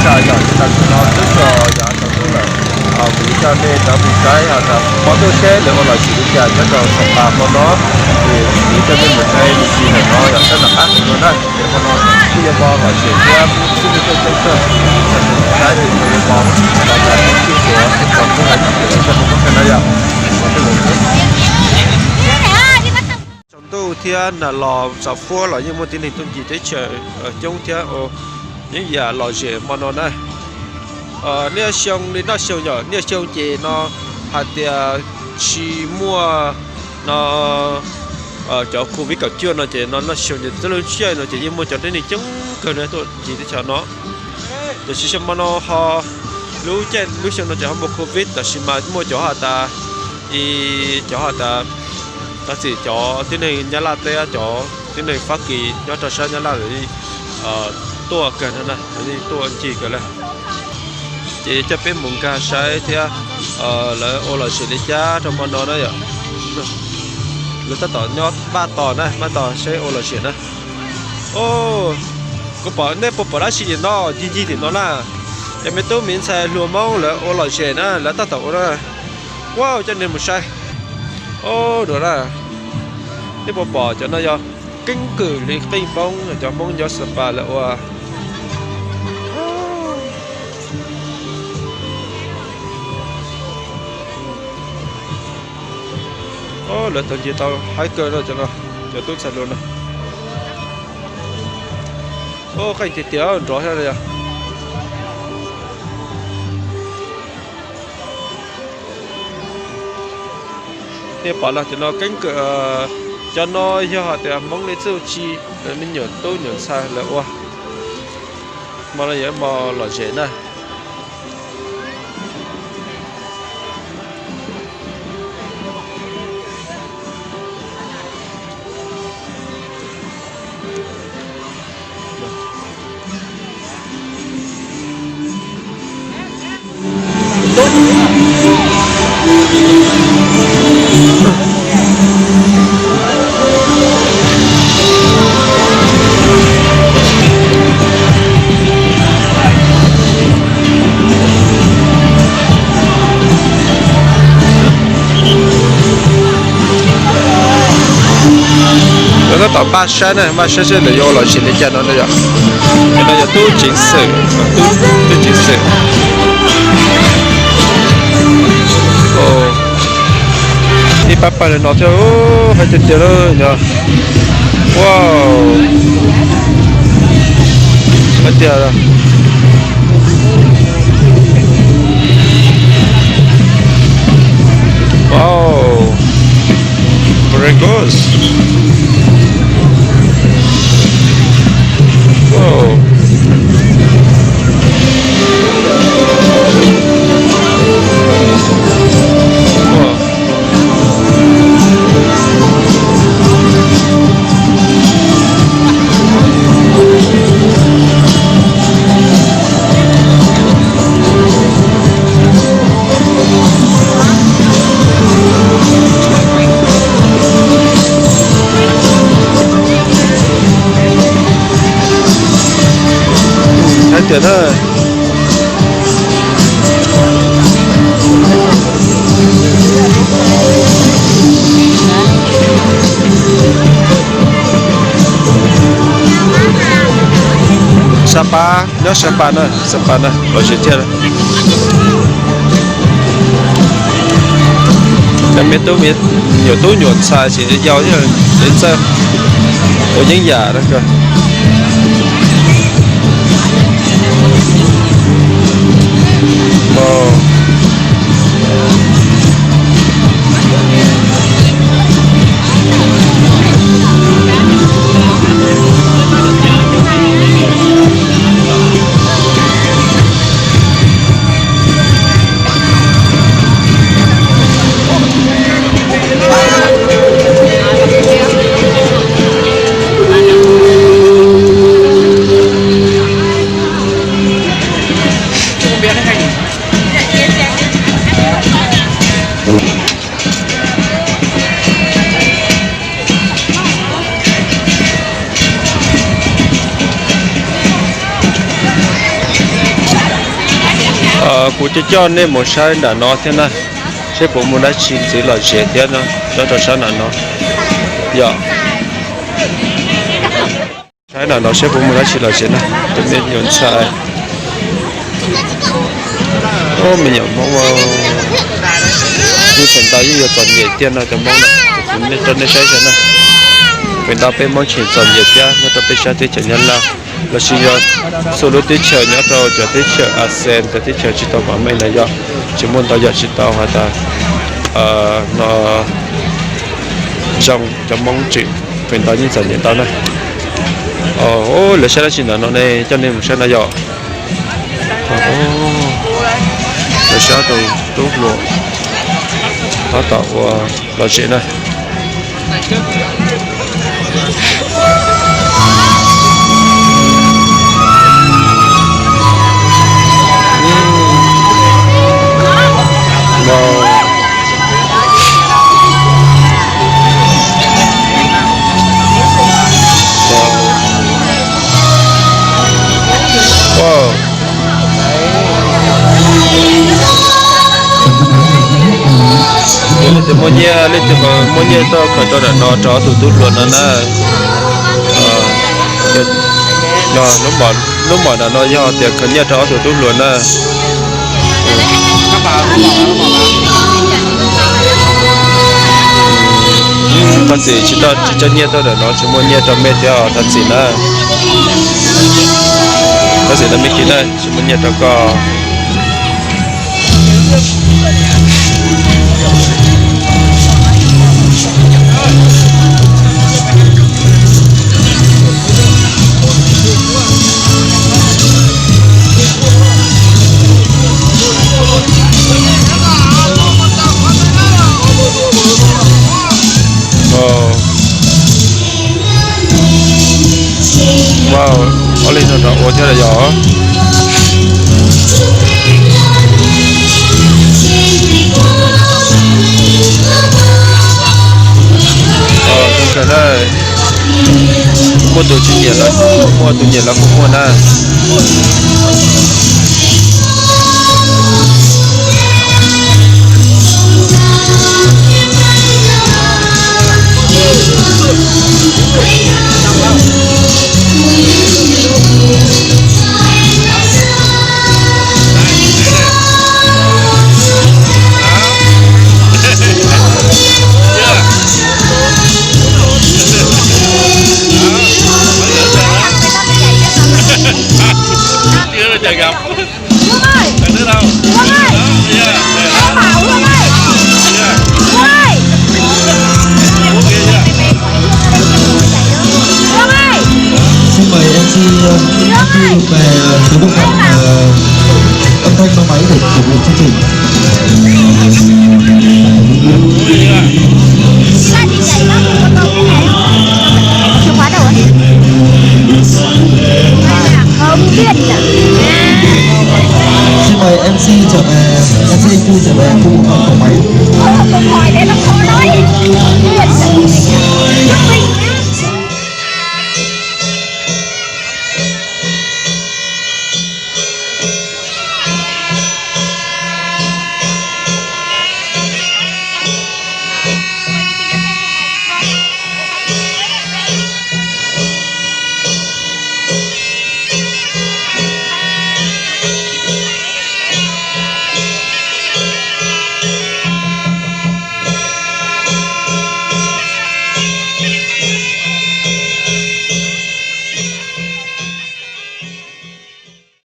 Tsa yom, tsis tas tsis no twb tso yom tau tub lawm. Kuv coj nej cov mus saib ho tas hmo tuaj seb lawv ua lom zem li cas nyob rau Xas Pas hmo no. Ces kuv coj nej mus saib me ntsis hawm no yom, saib tom qab hauv no na. Ces hmo no kuj yuav ua lom zem thiab pub xib hwb tuaj coob kawg. Saib tus yuav ua los tas tib tug tuav tib tug tuav tib tug tuav tib tug tuav na yom. Tsaus ntuj thiab nag los txaus fuab los yeej muaj tib neeg tuaj ncig teb chaws coob thiab ua yeeb yam lom zem hmo no na. Niaj xyoo li noj xyoo yom, niaj xyoo ces no hais tias tsis muaj no cov covid kaum cuaj no ces no noj xyoo ces txoj lub sij hawm no ces yeej muaj cov tib neeg coob kawg no tuaj ncig teb chaws no. Tiam sis xyoo hmo no ho lub caij lub xyoo no ces ho muaj covid tab sis mas muaj cov has tas, cov has tas, tab sis cov tib neeg Nyab Laj teb, cov tib neeg Fab Kis nyob rau sab Nyab Laj lawv tuaj kawg no na, lawv yeej tuaj ncig kawg lawm. Ces coj peb mus nkag saib thiab lawv ua lom zem li cas rau hmo no na yom. Lawv tab tom nyob npaj tos na, npaj tos seb ua lom zem na. Kuv pom nej puas pom dab tsi no ncig ncig tim no na? Cov me tub me ntxhais hluas Hmoob lawv ua lom zem na, lawv tab tom ua na. Ua coj nej mus saib. Ua na, nej puas pom cov no yog keeb kwm li qeej poob cov Hmoob nyob Xas Pas lawv ua. Lawv tau ncig tau haib kawg no, cov tub ntxhais hluas no. Qeej tiag tiag nrov thiab yog. Nej pom los cov no keeb kwm, cov no yog hais tias Hmoob li txuj ci, me nyuam tub nyuam ntxhais lawv ua. Hmo no yog hmo lom zem na. Lawv tab tom npaj saib na, npaj saib seb lawv yuav ua lom zem li cas no na yom. Cov no yog tub ceev xwm, tub ceev xwm. Ib pab pawg li no thiab, haib tiag tiag na yog. Wow, haib tiag. Wow, very good. Wow. Wow. Haib tiag na. Xas Pas, nyob Xas Pas na, Xas Pas na, lom zem tiag. Cov me tub, nyuam tub nyuam ntxhais tsis yau thiab, txawj ua yeeb yam na. Kuv coj coj nej mus saib nram no thiab na, seb puas muaj dab tsi ntxiv lom zem thiab no nyob rau sab nram no. Yog saib nram no seb puas muaj dab tsi lom zem na, cov me nyuam ntxhais. Ub, me nyuam Hmoob, yeej feem ntau yeej yuav txom nyem tiag no cov Hmoob na. Kuv rau nej saib saib na, feem ntau peb Hmoob tseem txom nyem thiab nyob rau peb sab teb chaws Nyab Laj lossis yog txhua lub teb chaws nyob rau cov teb chaws ASEAN, cov teb chaws tsis tau vam meej na yog tsis muaj ntau yam tsis tau has tas no zoo, cov Hmoob tseem feem ntau yeej txom nyem ntau na. Lawv saib dab tsi ntawm no ne, coj nej mus saib no yom. Lawv saib tus tub hluas tab tom ua lom zem na. Leej twg muaj nyiaj, leej twg muaj nyiaj tuaj khaws rau nram no rau ob tug tub hluas no na. Lub mom nram no yog tias khaws nyiaj rau ob tug tub hluas na. Thov txim, tsis tau, tsis tau nyiaj tuaj nram no, tsis muaj nyiaj rau mej thiab, thov txim na. Thov txim na me kwv na, tsis muaj nyiaj rau koj. Wow, ob leeg no rov ua thiab lawm yog. Muaj tus tsis nyiam los muaj, tus nyiam los kuj muaj na. Xin mời em xê, ờ, Anh Thư về, ờ, từ bộ phận, ờ, âm thanh và máy để phục vụ chương trình. Xin mời em xê trở về, em xê Anh Thư trở về khu vực hậu máy.